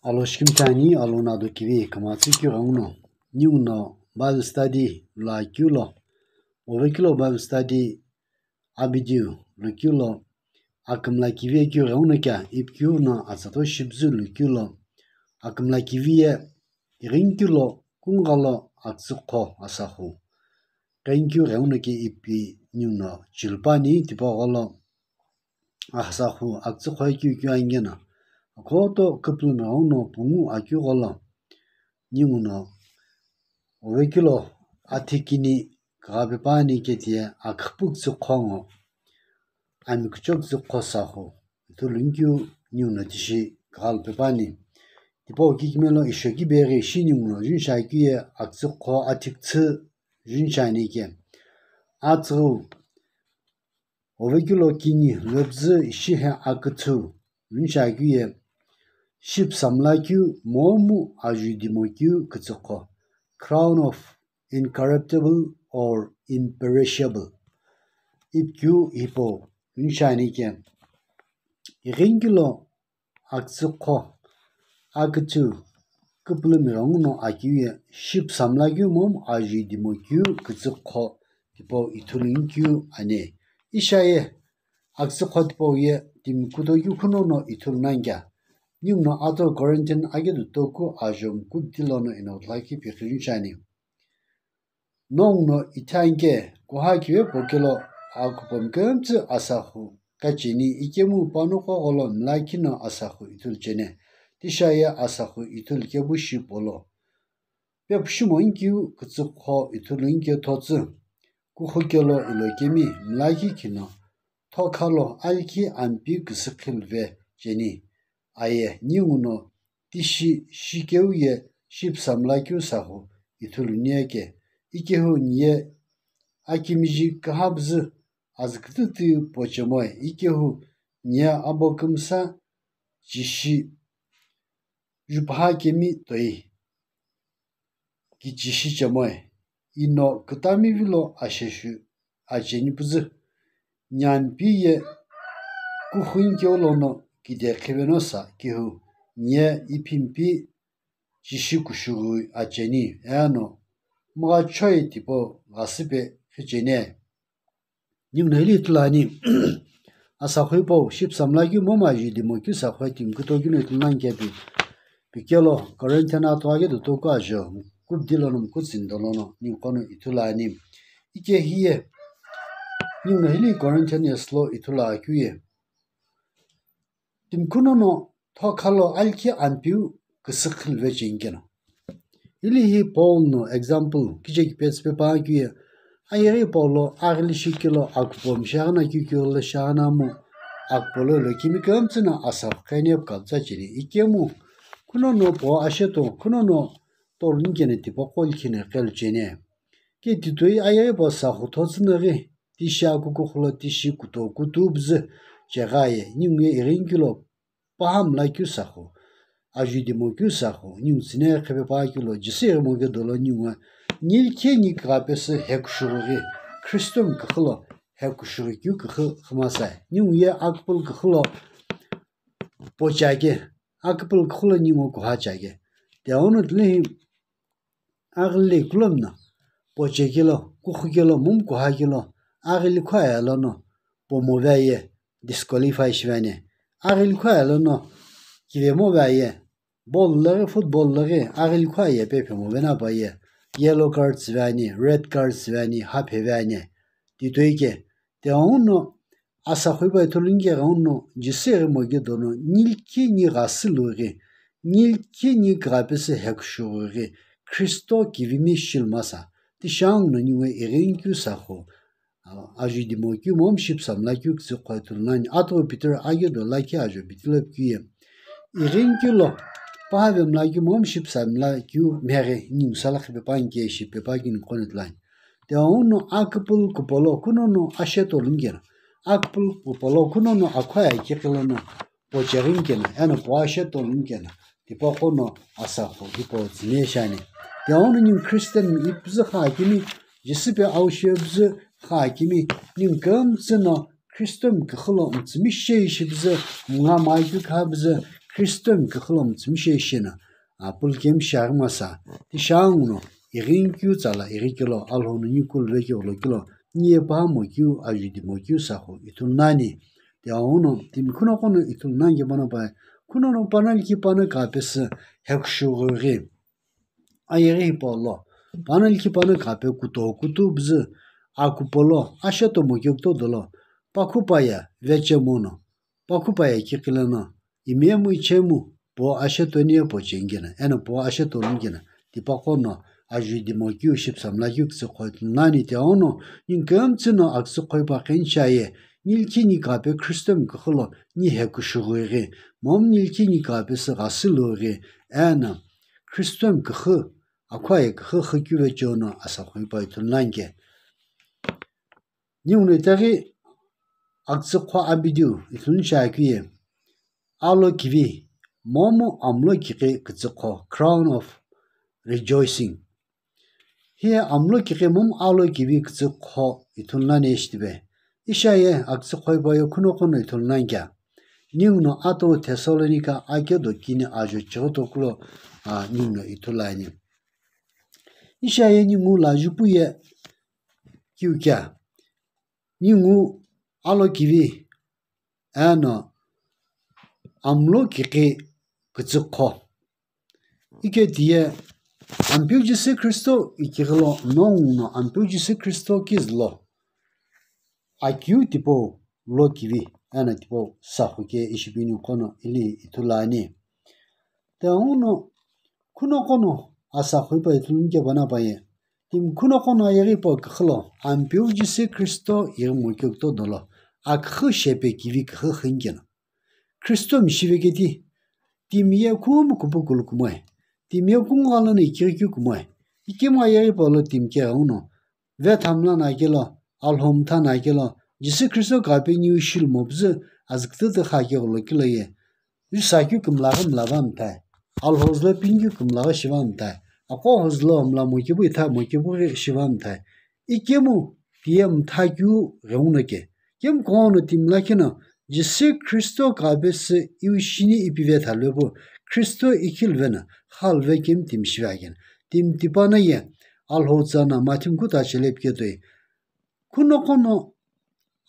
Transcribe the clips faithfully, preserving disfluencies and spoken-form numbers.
Alo shikimtani, alo nado kivi kamatsü kyu ghenguno, ninguno Bible study lo akyu lo, ovekilo Bible study abidiu lo kyu lo, akümla kivi kyu ghenguno kya ipkyu no atsato shibzu lo kyu lo, akümla kivi ye ighinkyu lo kungalo aktsüqho asahu. Ghenkyu ghenguno ke ipi ninguno chilupani tipaqo lo asahu aktsüqho kyu kyu angena. Akhoto küpülümi ghenguno pungu akyu gholo. Ninguno ovekilo athikini kaghape pani ketie akhüpüktsü khongo. Ami kuchoktsü khosahu. Ithulu nkyu ninguno tishi kaghalupe pani. Tipau kikimelo ishoki beri shi ninguno junsha kyu ye aktsüqho athiktsü junsha ani ke. Atsüu Ovekilo kini lobzü ishihe aküthü, nshakeu ye, shipüsa mlakeu momu ajudimokeu kütsüqho, crown of incorruptible or imperishable. Ipikeu hipau, nshani ke, ighinkilo akütsüqho, aküthü, küpülümi ghenguno akeu ye, shipüsa mlakeu momu ajudimokeu kütsüqho tipau ithulu nkeu ani. Ishaye, akütsüqho tipau ye timi kutokeu khunono ithulu nani kea. Ninguno ato Corinthian akedu toku ajo mkubdi lono ino lakhi pikhi nshani. Nonguno ithani ke, kuha kive pokelo akupomi kümtsü asahu kacheni ikemu panoqo gholo mlakhi no asahu ithulu cheni. Tishaye asahu ithulu kepu shi polo. Pepushimo nkeu kütsüqho ithulu nke thotsü. Kuxu kelo ilo kemi mlakhi khino. Thokhalo alikhi ampi küsükhilve cheni. Aye, ninguno tishi shikeu ye shipüsa mlakeu sahu ithulu niye ke. Ikehu niye akimiji küha püzü azükütütü pochemoe. Ikehu niye abo kümsa chishi jupaha kemi toi kichishi chemoe. Ino kütami vilo asheshu acheni püzü. Niampi ye kuxu nkeu lono kide khivenosa kehu niye iphimpi chishi kushughu acheni eno mghachoe tipau ghasüpe khicheni. Ninguno hili ithulu ani. Asahu hipau shipüsa mlakeu momu ajudimokeu sahu timi kutokeu no ithulu nani kepi. Pikelo Corinthian ato akedu toku ajo mkubdi lono mkutsüni dolono ninguqo no ithulu ani. Ike hiye, ninguno hili Corinthian yeslo ithulu akeu ye. Timi khunono thokhalo alikhi ampiu küsükhilve cheni keno. Hili hi Paul no example kicheki petsü pepa akeu ye. Ayeghi Paul lo aghili shikelo akupomi shaghana keu keu lo shaghana mu akupo lo ilo kemi kümtsü no asahu kheni epukapütsa cheni. Ikemu khunono po asheto khunono tolu nkeno tipaqo likhi no qelu cheni. Ke titoi ayeghi po sahu thotsü no ghi tishi akuku khulo tishi kuto kutu püzü chegha ye ningu ye ighinkilo paha mlakeu sahu, ajudimokeu sahu, ningu tsüne qhipe pa keu lo Jisü ighimoke dolo ningu, nilikhe ni kügha pesü hekushughu ghi, Khristomi küxü lo hekushughu keu küxü xümasae. Ningu ye aküpülü küxü lo pochake, aküpülü küxü lo ningu kuhachake. Tiaono tile hi, aghili kulomi no, pochekelo, kuxukelo, momu kuhakelo, aghili khuaye lono, pomo vaye, disqualify shivaye. Aghili khuaye lono, kivemo vaye, ball laghi, football laghi, aghili khuaye pe phemo vena paye, yellow card shivaye, red card shivaye, haphe vaye. Titoi ke, Tiaono asahu hipau ithulu nike ghenguno Jisü ighimoke dolo nilikhe ni ghasülu ghi, nilikhe ni kügha pesü hekushughu ghi, Khristo kivimi shilumasa, tishi anguno ningu ighinkeu sahu, ajudimokeu momu shipüsa mlakeu kütsüqho ithulu nani, ato Peter akedo lakhi ajo pitilo pikeu ye. Ighinkilo, pahave mlakeu momu shipüsa mlakeu mheghi ningu sala qhipe pa nike shi pepa kini qo no ithulu ani. Tiaono aküpülü kupolo kunono ashe tolu nkeno, aküpülü kupolo kunono akhoye akiqi lono pocheghi nkeno, eno po ashe tolu nkeno, tipaqo no asahu hipau tsüni shiani. Tiaono ningu Christian ipüzü xakimi, Jisü pe aushi püzü xakimi, ningu kümtsü no Khristomi küxü lo mütsümi she ishi püzü, mnga makeu kha püzü, Christian küxü lo mütsümishei shino, a, pulukemi shiaghi masa, ti shiaghi nguno, ighi keu tsala, ighi kelo, Alhou no ni kulu vekeu lo kelo, ni ye pamo keu, ajudimo keu saxu ithulu nani. Ti aghuno, timi khunoqo no ithulu nani kepana pai, khunono pana likhi pana kapesü, hekushu gheghi. Ayeghi hipau lo, pana likhi pana kape kuto kutu bzü, akupolo, asheto mokeu kuto dolo, pakhupaye, vechemono, pakhupaye kiqileno, imemu ichemu, po asheto niye po chengena, eno po asheto lungena, tipaqo no, ajudimo keu shipsa mla keu kütsüqhoi ithulu nani ti aghuno, ningu kümtsü no akütsüqhoi hipau qheni chaye, ni likhi ni kape Christian küxü lo, ni hekushu gheghi, momu ni likhi ni kapesü ghasü lughi, eno, Christian küxü, akhuaye küxü xüküve chono asaxu hipau ithulu nani ke. Ninguno itaghi akütsüqhoi abidiu ithulu ni shiakeu ye, alo kivi, momu amlo kiqi kütsüqhoi, crown of rejoicing. Hiye amlo kiqi momu alo kivi kütsüqhoi ithulu nani ishi tipe. Ishiaye akütsüqhoi hipau ye khunoqo no ithulu nani kea. Ninguno ato Thessalonica akedo kini ajo chighi tokulo, a, ninguno ithulu ani. Ishiaye ningu lajupu ye kiu kea. Ningu alo kivi eno amlo kiqi kütsüqhoi. Ike tiye Ampeu Jisü Khristo ikighi lo nongu no Ampeu Jisü Khristo kizü lo akeu tipau lo kivi eno tipau saxu ke ishi pini qo no ili ithulu ani. Ti aghuno khunoqo no asaxu hipau ithulu ni kepana pai ye, timi khunoqo no ayeghi hipau küxü lo Ampeu Jisü Khristo ighi mokeu kuto dolo, aküxü shepe kivi küxü xü nikeno. Khristo mishive keti, timi ye khumu kupu kulu kumoe, timi ye kungu gha lono ikighi keu kumoe, ikemu ayeghi hipau lo timi ke aghuno, vetha mla no akelo, Alhou mtha no akelo, Jisü Khristo kape niu shilu mopüzü azü kütütü kha keghulo kelo ye, ju sakeu kümla ghi mla va mthae, Alhou zülo pinikeu kümla ghi shiva mthae, aqo hou zülo mla mokepu itha mokepu ghi shiva mthae, ikemu tiye mtha keu ghenguno ke, kemu kughenguno timi lakhi no, Jisü Khristo kapesü iu shini ipi vetha luepu, Khristo ikhiluve no, khaluve kemu timi shive akeno, timi tipano ye, Alhou tsa no mathimi kuthu achele pike toi. Khunoqo no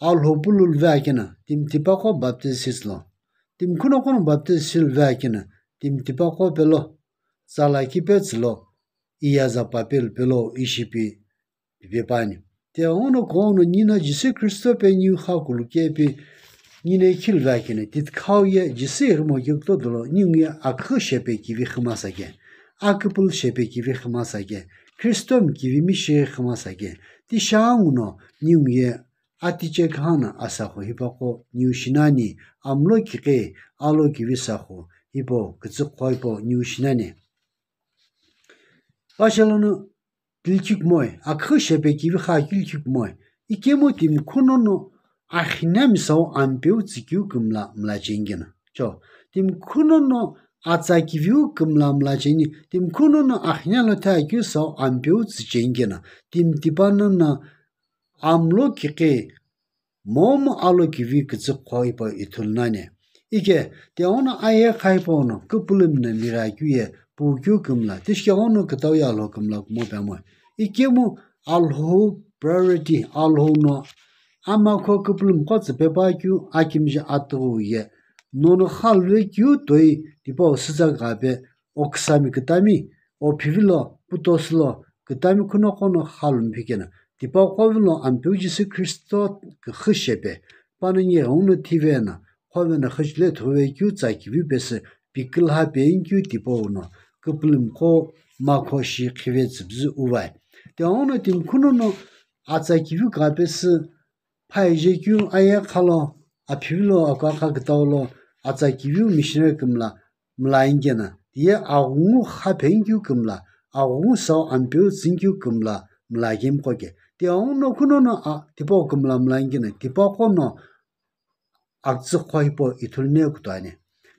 Alhou pululuve akeno, timi tipaqo baptist silo. Timi khunoqo no baptist siluve akeno, timi tipaqo pelo, tsala kipe tsülo, iyaza papelu pelo ishi pi pipe pani. Ti aghuno kughenguno nino Jisü Khristo pe niu kha kulu kepi nino ikhiluve akeno, tithikhau ye Jisü ighi mokeu kuto dolo ningu ye aküxü shepe kivi xü masa ke, aküpülü shepe kivi xü masa ke, Khristo mi kivi mishi xü masa ke, ti shiaghi nguno ningu ye atiche kha no asaxu hipaqo niu shi nani, amlo kiqi, alo kivi saxu hipau kütsüqhoi hipau niu shi nani. Pashe lono kilikhi kumoe, aküxü shepe kivi xü kilikhi kumoe, ikemu timi khunono axinami sau Ampeu tsükeu kümla mla cheni keno. Cho, timi khunono atsa kiviu kümla mla cheni, timi khunono axine lo thea keu sau Ampeu tsü cheni keno, timi tipano no amlo kiqi momu alo kivi kütsüqhoi hipau ithulu nani. Ike, ti aghuno aye kha hipau no, küpülümi no mira keu ye, pu keu kümla, tishike aghuno kütau ye Alhou kümla kumo pemo. Ikemu Alhou priority, Alhou no amakho küpülümi qo tsüpe pa keu akimiji atughu ye, nono khaluve keu toi tipau sütsa kape, oküsami kütami, ophivi lo, putosu lo, kütami khunoqo no khalu mphikeno, tipaqo vilo Ampeu Jisü Khristo küxü shepe, pano nighenguno thive no, qhove no xüchile thüve keu tsa kiviu pesü, pikülha penikeu tipau no, küpülümi qo makho shi khive tsüpüzü uvai. Ti aghuno timi khunono atsa kiviu kapesü, phaije keu aye kha lo, aphivi lo, akua kha kütau lo, atsa kiviu missionary kümla mla inikeno, tiye aghungu kha phenikeu kümla, aghungu sau Ampeu tsünikeu kümla mla kemiqo ke. Ti aghuno khunono a, tipau kümla mla inikeno, tipaqo no akütsüqhoi hipau ithulu ne kutoani.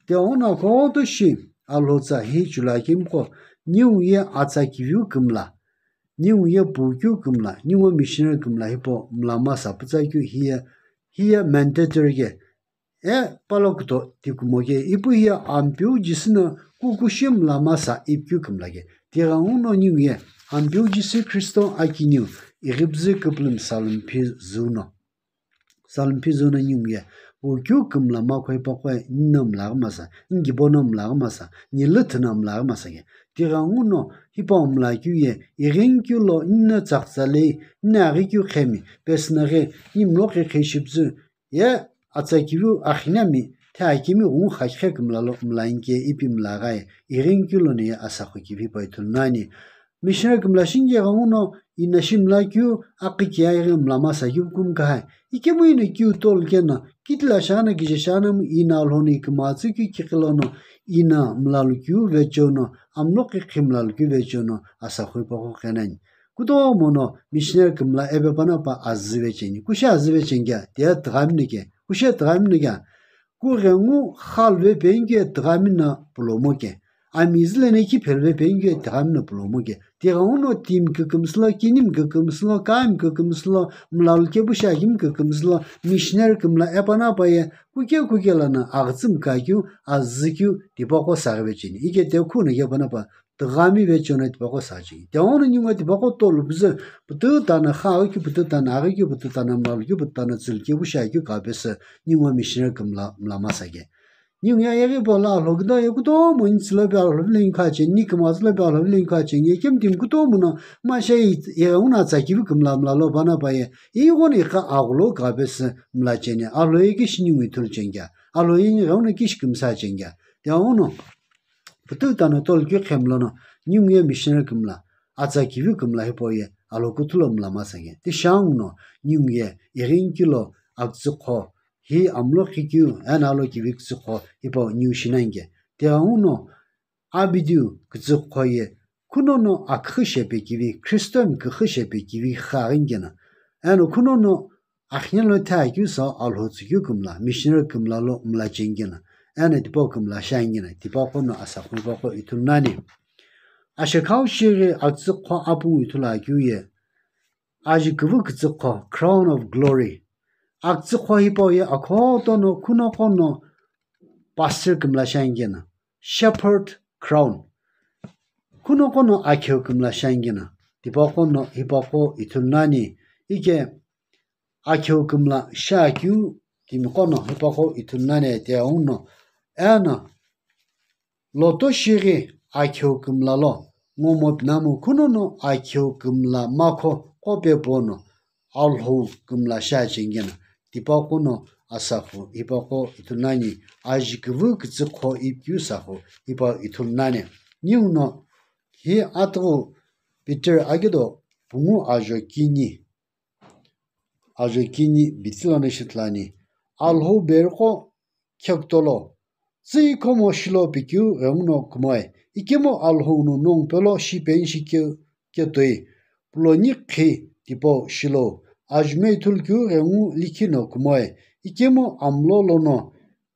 Ti aghuno kutoshi Alhou tsa hi chula kemiqo, ningu ye atsa kiviu kümla, ningu ye pu keu kümla, ningu missionary kümla hipau mla masa pütsa keu hiye, hiye mandatory ke, e palokuto tikumo ke ipu hiye Ampeu Jisü no kukushi mla masa ipi keu kümla ke. Tighenguno ningu ye Ampeu Jisü Khristo akiniu ighipüzü küpülümi salümi phi züno. Salümi phi züno ningu ye, wu keu kümla makho hipaqo ye, nino mla masa, ngibo no mla masa, nilüthü no mla masa ke. Tighenguno hipau mla keu ye, ighinikeu lo nino tsaqtsa lei, nino aghikeu qhemi, pesüna ghi, nimlo qhi qhi shipüzü, ye atsa kiviu axinami, thi akemi ghungu xakhe kümla lo mla inke ipi mla ghaye, ighinikeu lono ye asakhu kivi pa ithulu nani. Missionary kümla shinike ghenguno ino shi mla keu, aqi kiya ighi mla masa keu kumkha hai. Ikemu ino keu tolu keno, kitila shana kije shana mu ino Alhou no iküma tsü keu kiqi lono, ino mla lu keu vechono, amlo qhi qhi mla lu keu vechono, asakhu hipaqo qhenani. Kutomo no missionary kümla epe pana pa azüve cheni. Kushi azüve cheni kea, tiye tüghami no ke. Kushi tüghami no kea. Kughengu khalve penike tüghami no pulomo ke. Ami züle ne ki phelve penike tüghami no pulomo ke. Tighenguno timi kükümsü lo, kinimi kükümsü lo, kami kükümsü lo, mla lu kepu shi akimi kükümsü lo, missionary kümla epe pana pa ye, kuke kuke lono aghütsü mkha keu, azü keu, tipaqo saghive cheni. Ike te khuno ke pana pa, tüghami vechono tipaqo sa cheni. Tighenguno ningu tipaqo tolu püzü, pütü tano kha aghi keu, pütü tano aghi keu, pütü tano mla lu keu, pütü tano tsü lu keu, pu shi akeu kapesü, ningu missionary kümla mla masa ke. Ningu ye ighi pa lo Alhou kido ye kutomo ni tsü lo pe Alhou vilo ni kha cheni, ni kümazü lo pe Alhou vilo ni kha cheni, ikemu timi kutomo no, ma shi ye ighenguno atsa kivi kümla mla lo pana pa ye, ighono iqa aghulo kapesü mla cheni, Alhou ye kishi ningu ithulu cheni kea, Alhou ye ighenguno kishi kümsa cheni kea. Tighenguno, pütü tano tolu keu qhemi lono, ningu ye missionary kümla, atsa kivi kümla hipau ye, Alhou kuthu lo mla masa ke. Ti shanguno, ningu ye, ighinikeu lo, akütsü qho, hi amlo qhi keu, eno alo kivi kütsü qho, hipau ningu shi nani ke. Tighenguno, abidiu kütsü qho ye, kunono aküxü shepe kivi, Khristomi küxü shepe kivi xü aghi nike na. Eno kunono Axine lo thi akeu sa Alhou tsükeu kümla, missionary kümla lo mla cheni kena, eno tipau kümla shiani kena, tipaqo no asakhu hipaqo ithulu nani. Ashekhau shighi akütsü qho apungu ithulu akeu ye, aji küvü kütsü qho, crown of glory. Akütsü qho hipau ye akhoto no khunoqo no pastor kümla shiani kena, shepherd crown. Khunoqo no akheu kümla shiani kena, tipaqo no hipaqo ithulu nani, ike akheu kümla shiakeu timiqo no hipaqo ithulu nani tighenguno, eno loto shighi akheu kümla lo ngomo pinamu khunono akheu kümla makho qo pepuno Alhou kümla shiacheni kena, tipaqo no asakhu hipaqo ithulu nani, aji küvü kütsü qho ipikeu sakhu hipau ithulu nani. Ninguno hi atughu Peter akedo pungu ajo kini, ajo kini bitsi lono shi ithulu ani. Alhou beriqo khekutolo, tsüikhomo shilo pikeu ghenguno kumoe, ikemu Alhou no nongu pelo shipeni shikeu ketoi, puloni qhi tipau shilo, ajume ithulu keu ghengu likhi no kumoe, ikemu amlo lono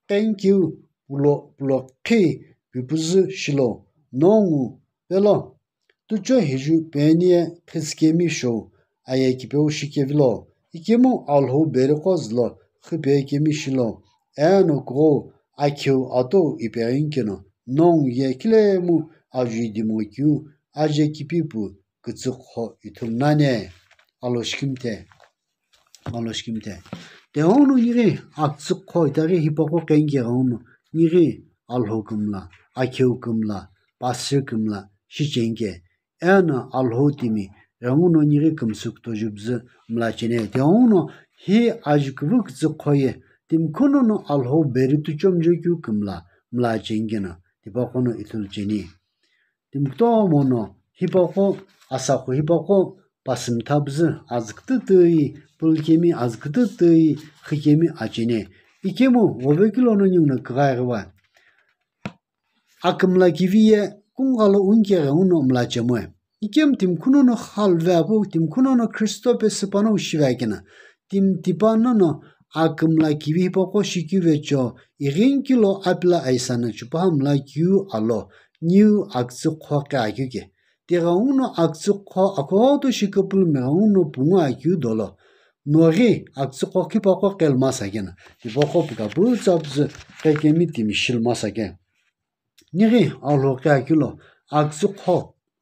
qenikeu pulo, pulo qhi pipüzü shilo, nongu pelo tucho hiju peni ye qhitsükemi shou, aye kipeu shikevilo, ikemu Alhou beriqo zülo qhipekemi shilo, eno kughou akheu atou ipeghi keno, nongu ye khilemu ajui dimo keu aje kipipu kütsü qho ithulu nani. Alo shikimthe. Alo shikimthe. Tighenguno nighi akütsü qho itaghi hipaqo qenike ghenguno, nighi Alhou kümla, akheu kümla, pastor kümla shicheni ke, eno Alhou timi ghenguno nighi kümsü kutoju püzü mla cheni. Tighenguno hi aji küvü kütsü qho ye timi khunono Alhou beri tuchomjo keu kümla mla cheni kena, tipaqo no ithulu cheni. Timi kutomo no hipaqo, asakhu hipaqo, pasümtha püzü azü kütütüi pulukemi, azü kütütüi xükemi acheni. Ikemu ghovekeu lono ninguno küghai ghiva. Akümla kivi ye kungugha lo unike ghenguno mla chemoe. Ikemu timi khunono xaluve apu, timi khunono Khristo pesü pano shive akena, timi tipanono akümla kivi hipaqo shikeu vecho, ighinikeu lo apila aisa no chupaha mla keu alo, niu akütsü qho qi akeu ke. Tighenguno akütsü qho akhoto shiküpülümi ghenguno pungu akeu dolo, Noghi akütsüqo khipaqo qelu masa keno, hipaqo pika pütsa püzü qhekemi timi shilu masa ke. Nighi Alhou qhi akeu lo, akütsüqo,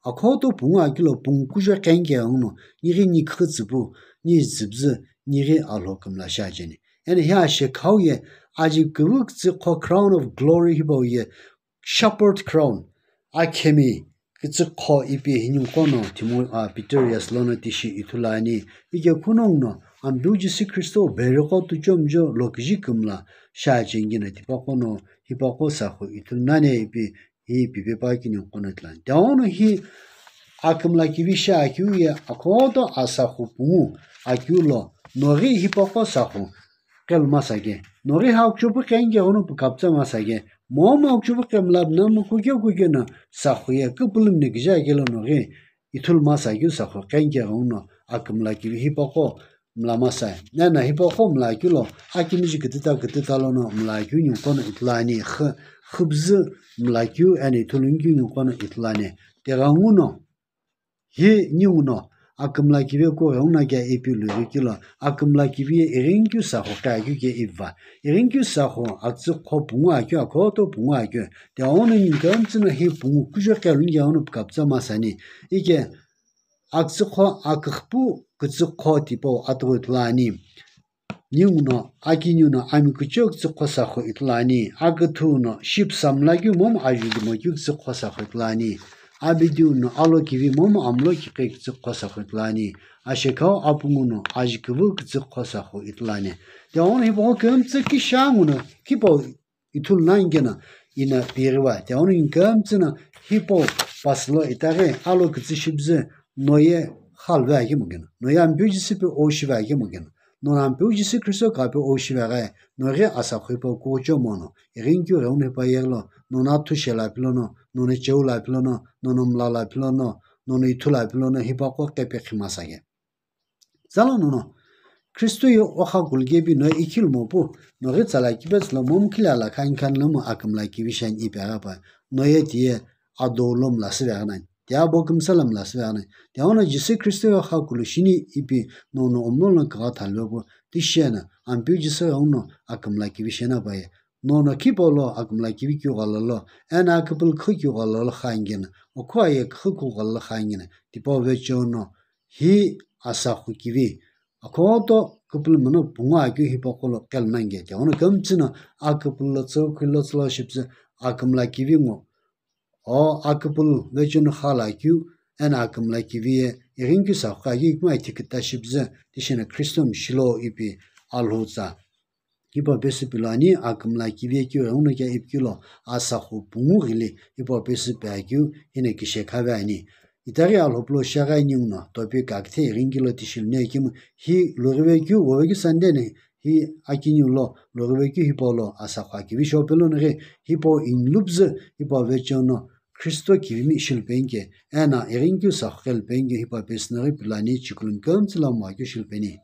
akhoto pungu akeu lo, pungu kujo qhenke ghenguno, nighi ni khütsüpu, ni züpüzü, nighi Alhou kümla shi ajeni. Eno hi ashekhau ye, aji küvü kütsüqo crown of glory hipau ye, shepherd crown, akhemi kütsüqo ipi hiniqo no Timo-, a, Peter yesü lono tishi ithulu ani, ike kunongu no, Ampeu Jisü Khristo beriqo tuchomjo loküji kümla shi ajengino tipaqo no, hipaqo saqu ithulu nani ipi hi pipe pa kiniqo no ithulu ani. Tiaono hi akümla kivi shi akeu ye akhoto asaqu pungu akeu lo, noghi hipaqo saqu qelu masa ke. Noghi ha aküchupu qhenke ghenguno pükapütsa masa ke. Momu aküchupu qhemla püna mu kukeu kukeu no saqu ye küpülümni kije akeu lo noghi ithulu masa keu saqu qhenke ghenguno akümla kivi hipaqo mla masa. Eno hipaqo mla keu lo, akimiji kütüta kütüta lono mla keu niqo no ithulu ani, xü-, xüpüzü mla keu, eno ithulu nikeu niqo no ithulu ani. Tighenguno, hi ninguno, akümla kivi kughenguno kea ipi lughi keu lo, akümla kivi ye ighinikeu saqu qhi akeu ke ipi va. Ighinikeu saqu akütsüqo pungu akeu, akhoto pungu akeu. Tiaono ningu kümtsü no hi pungu kujo qhelu nighi ghenguno pükapütsa masa ani. Ike akütsüqo aküxüpu kütsüqo tipau atughu ithulu ani. Ninguno, akiniu no ami kuchou kütsüqo saqu ithulu ani. Aküthüu no shipu samla keu momu ajulimo keu kütsüqo saqu ithulu ani. Abidiu no alo kivi momu amlo kiqi kütsüqo saqu ithulu ani. Ashekhau apungu no aji küvü kütsüqo saqu ithulu ani. Tiaono hipaqo kümtsü kisha nguno khipau ithulu nani keno ino pighiva. Tiaono ningu kümtsü no hipau pasü lo itaghi alo kütsü shipüzü no ye xalu ve akemu keno, no ye Ampeu Jisü pe ou shive akemu keno, nono Ampeu Jisü Khristo kha pe ou shive aghi, noghi asaqu hipau kuchou mono, ighinikeu ghenguno hipa yeghi lo, nono athu shela phi lono, nono cheu la phi lono, nono mla la phi lono, nono ithu la phi lono hipaqo qhepe qhi masa ke. Tsala nono, Khristo ye oxakulu kepi no ikhilu mopu, noghi tsala kipetsü lo momu khila la khan khan lomu akümla kivi shi ani ipi aghi pa, no ye tiye adou lo mla süve aghi nani, tiye abo kümsa lo mla süve aghi nani. Tiaono Jisü Khristo ye oxakulu shini ipi nono omno lo kagha thalve pu, tishi eno Ampeu Jisü ghenguno akümla kivi shi ani pa ye. Nono khipau lo akümla kivi keu ghala lo, eno aküpülü khü keu ghala lo kha ani keno, okhu aye khü keu ghala lo kha ani keno, tipau vecheo no, hi asaqu kivi, akhoto küpülümo no pungu akeu hipaqo lo qelu nani ke. Tiaono kümtsü no aküpülü lo tsü, khuli lo tsü lo shipüzü akümla kivi ngo. O aküpülü vecheo no xalu akeu, eno akümla kivi ye ighinikeu saqu akeu ikemu ithi küta shipüzü, tishi eno Khristo mshilo ipi Alhou tsa. Hipau pesü pilo ani, akümla kivi ye keu ghenguno kea ipi keu lo, asaqu pungu ghili hipau pesü pe akeu, hino kishekha ve ani. Itaghi Alhou pulo shaghi ninguno, topic akithe ighinikeu lo tishi luni akemu, hi lughive keu, wovekeu Sunday no, hi akiniu lo, lughive keu hipau lo, asaqu akivi shou pelo noghi, hipau inilupüzü, hipau vecheo no, Khristo kivimi shilu peni ke, eno ighinikeu saqu qhelu peni ke, hipau pesü noghi pilo ani, chikulu kümtsü lo mo akeu shilu peni.